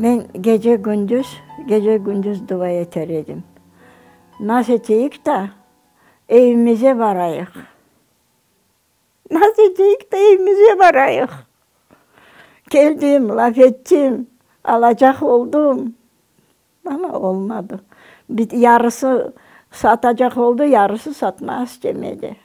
Men gece-kündüz, gece-kündüz dua eter edim. Nasıl eteyik da, evimize barayıq. Nasıl eteyik da, evimize barayıq. Keldim, laf ettim, alacaq oldım, amma olmadı. Yarısı satacaq oldı, yarısı satmaq istemedi.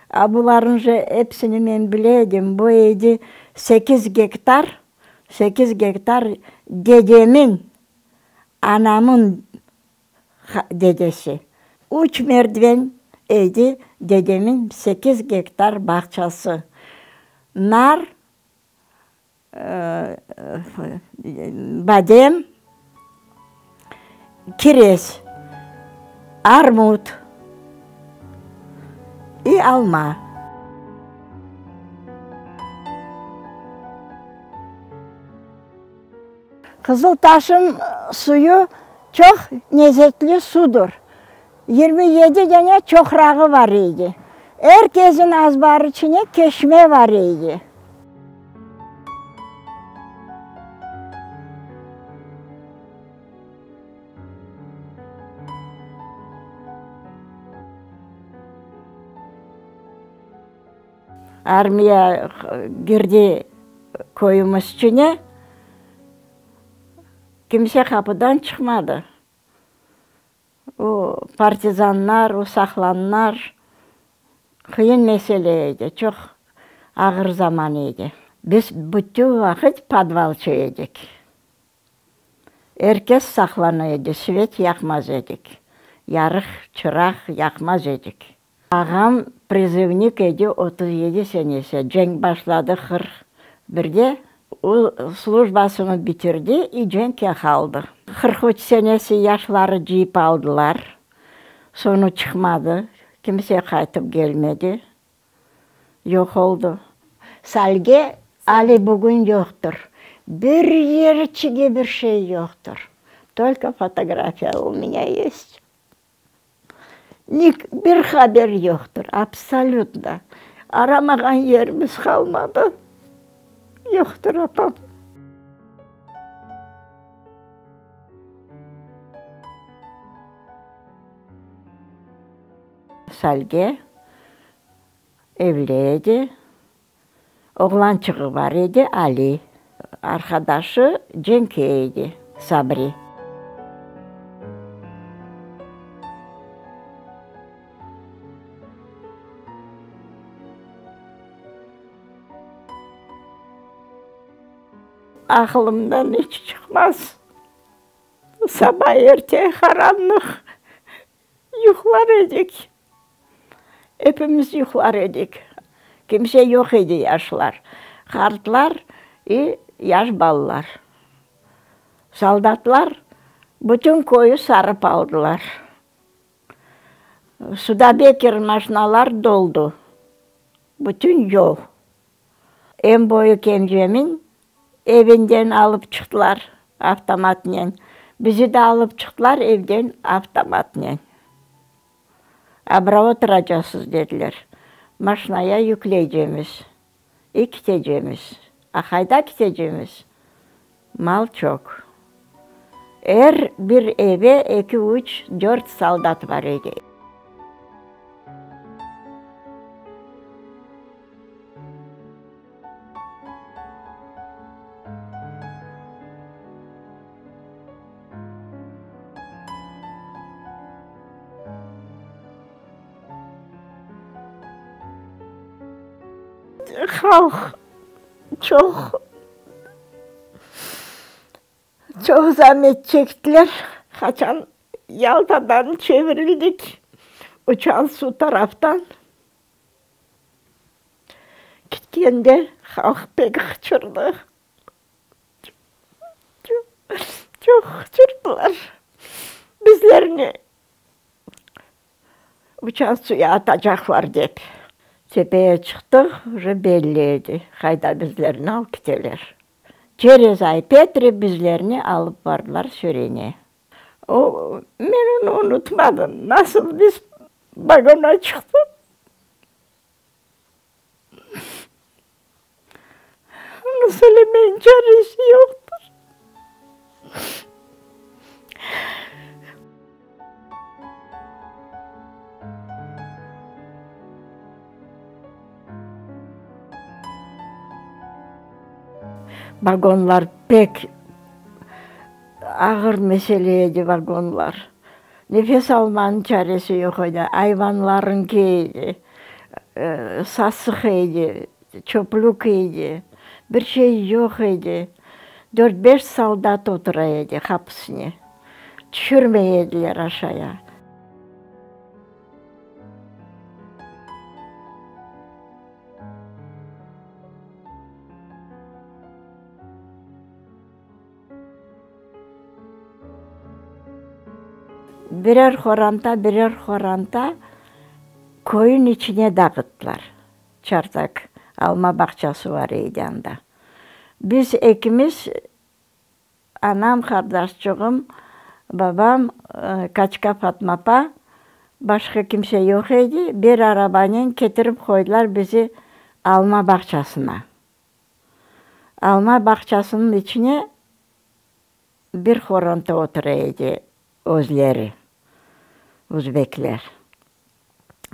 A bularnıñ je episini men bile edim, bu edi sekiz gektar, sekiz gektar dedemiñ, anamıñ dedesi. Üç merdiven edi dedemiñ sekiz gektar bağçası. Nar, badem, kirez, armut i alma. Qızıltaşıñ suyu çoq lezetli sudur. 27 dene çoqrağı bar edi. Er keziñ azbarı içine keşme bar edi. Armiya girdi köyümiz içine, kimse qapıdan çıqmadı. O partizanlar, o saqlanlar qıyın mesele edi, çoq ağır zaman edi. Biz bütün vaqıt podvalça edik. Er kes saqlana edi, svet yaqmaz edik, yarıq, çıraq yaqmaz edik. Ağam prizıvnik edi, 37 senesi, cenk başladı 41-de, o slujbasını bitirdi i cenkke qaldı. 43 senesi yaşları cıyıp aldılar, soñu çıqmadı, kimse qaytıp kelmedi, yoq oldı. Salge ali bugün yoqtır, bir yerçige bir şey yoqtır, tolko fotografiya u menya yest. Bir haber yoqtır, absolütno. Aramağan yerimiz qalmadı. Yoqtır apam. Salge evli edi. Oğlançığı bar edi, Ali. Arqadaşı Cenke edi, Sabri. Aqılımdan iç çıqmaz. Saba erte qaranlıq yuqlar edik. Epimiz yuqlar edik. Kimse yoq edi yaşlar. Qartlar i yaş balalar. Soldatlar bütün köyü sarıp aldılar. Sudabeker maşnalar doldu. Bütün yol. Eñ büyük emcemin evinden alıp çıqtılar avtomatnen. Bizi de alıp çıqtılar evden avtomatnen. Abra oturacaqsız, dediler. Maşnaya yükleycemiz i kitecemiz. A qayda kitecemiz? Mal çoq. Er bir eve eki, üç, dört soldat bar edi. Halq çoq, çoq zamet çektiler. Qaçan Yaltadan çevirildik, Uçan-Su taraftan. Ketkende halq pek qıçırdı. Çoq qıçırdılar. Bizlerni uçan suya atacaqlar dep. Tepeye çıqtıq, uje belli edi, qayda bizlerni alıp keteler. Çerez Ay-Petri bizlerni alıp bardılar Sürene. O, men onı unutmadım, nasıl biz vagona çıqtıq. Onı söylemeyin çaresi yoqtır. Vagonlar pek ağır mesele edi, vagonlar. Nefes almanıñ çaresi yoq edi. Ayvanlarıñki edi, sasıq edi, çöplük edi, bir şey yoq edi. Dört-beş soldat otura edi hapısine. Tüşürmey ediler aşaya. Birer qoranta, birer qoranta köyün içine dağıttılar. Çartak alma bağçası bar edi anda. Biz ekimiz, anam, qardaşçığım, babam, Kaçka Fatma apa, başqa kimse yoq edi, bir arabanen ketirip qoydılar bizi alma bağçasına. Alma bağçasınıñ içine bir qoranta otura edi özleri, özbekler.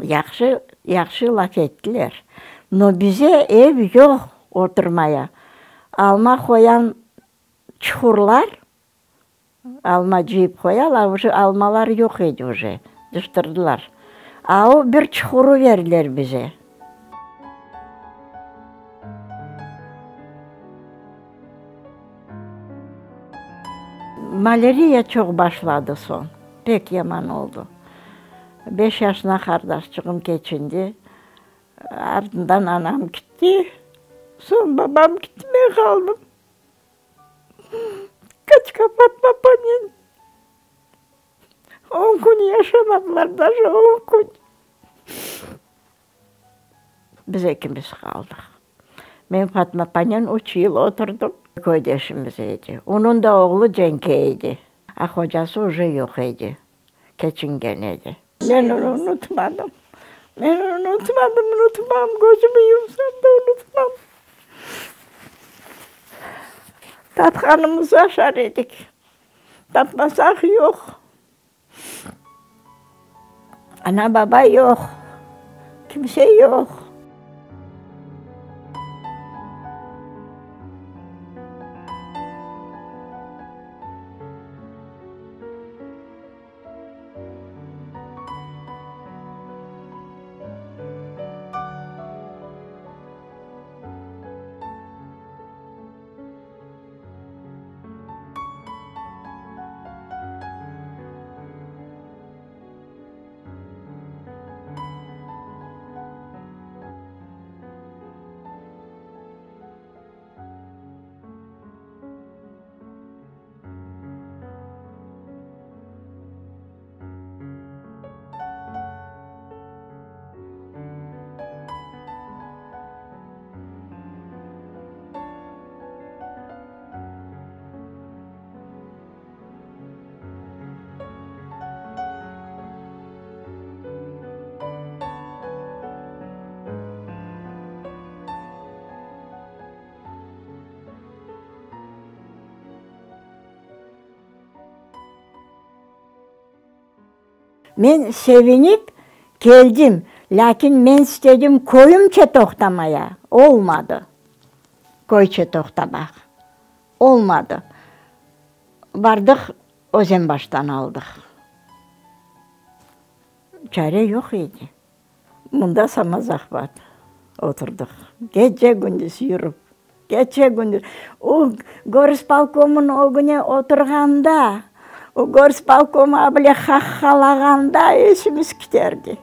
Yahşı, yahşı laf ettiler. No bize ev yoq oturmaya. Alma qoyan çuqurlar, alma cıyıp qoyalar, uje almalar yoq edi uje, cıştırdılar. A o bir çuqurı berdiler bize. Malâriya çoq başladı soñ, pek yaman oldı. Beş yaşına qardaşçığım keçindi, artından anam kitti, soñ babam kitti, men qaldım. Kaçka Fatma apanen on kün yaşamadılar, daje on kün. Biz ekimiz qaldıq. Men Fatma apanen üç yıl oturdım. Köydeşimiz edi. Onıñ da oğlu cenkke edi. A hocası uje yoq edi. Keçingen edi. Men onı unutmadım. Men onı unutmadım, unutmam, közümi yumsam da unutmam. Tapqanımızı aşar edik. Tapmasaq, yoq. Ana-baba yoq, kimse yoq. Men sevinip keldim, lâkin men istedim köyümce toqtamaya, olmadı köyce toqtamaq, olmadı. Bardıq, Özenbaştan aldıq. Çare yoq edi. Mında samozahvat oturdıq. Gece-kündüz yürip, gece-kündüz. O gorispolkomnıñ ögüne oturğanda, o gorispolkom a bile hahhalağanda esimiz kiterdi.